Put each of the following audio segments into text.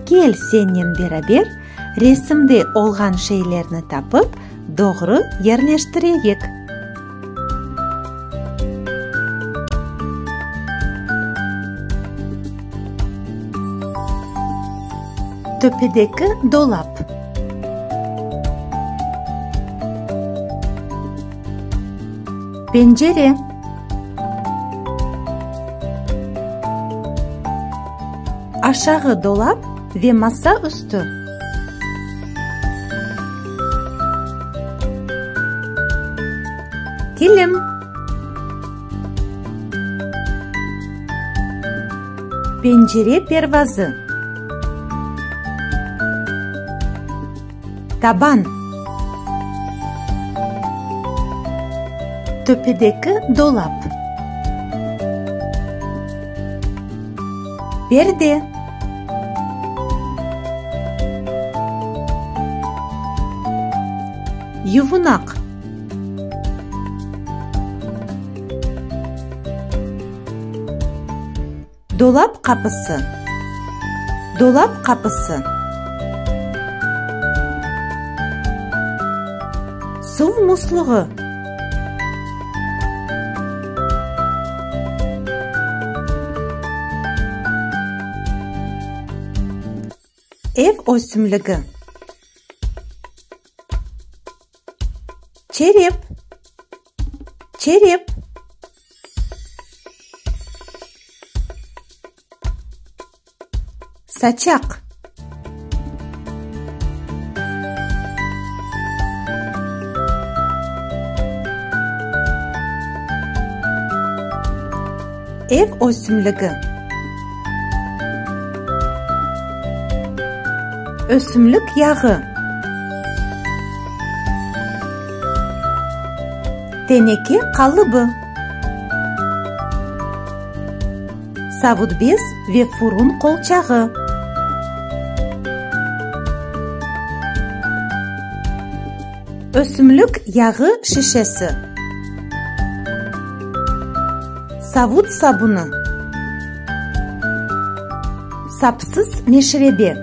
Kel sennen beraber resimde olğan şeylerni tapıp, doğru yerleştireyik. Töpedeki dolap. Pencere. Aşağı dolap ve masa üstü. Kilim. Pencere pervazı. Taban. Töpedeki dolap. Perde. Yuvunaq. Dolap qapısı. Dolap qapısı. Suv musluğı. Ev ösümligi. Çerep. Çerep. Saçaq. Ev ösümligi. Ösümlik yağı. Teneke qalıbı. Savutbez ve furun qolçağı. Ösümlik yağı şişesi. Savut sabunı. Sapsız meşrebe.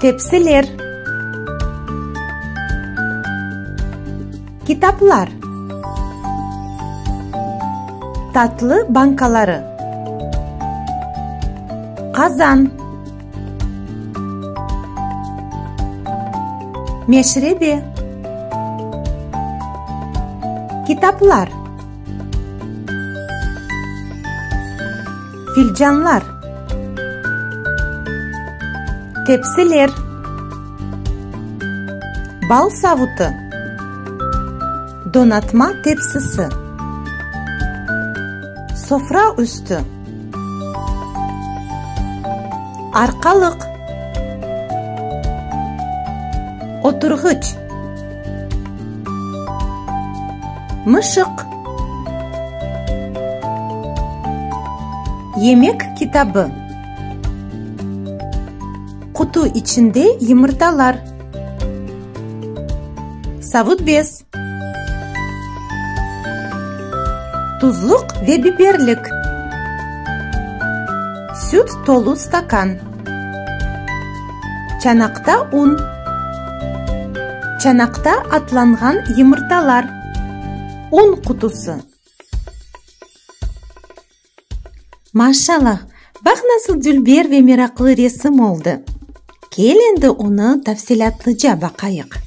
Tepsiler. Kitaplar. Tatlı bankaları. Qazan. Meşrebe. Kitaplar. Filcanlar. Tepsiler. Bal savutı. Donatma tepsisi. Sofra üstü. Arqalıq. Oturğıç. Mışıq. Yemek kitabı. Qutu içinde yımırtalar. Savutbez. Tuzluq ve biberlik. Süt tolu stakan. Çanaqta un. Çanaqta atlanğan yımırtalar. Un qutusı. Maşallah, baq nasıl dülber ve meraqlı resim oldı! Kel endi onı tafsilâtlıca baqayıq.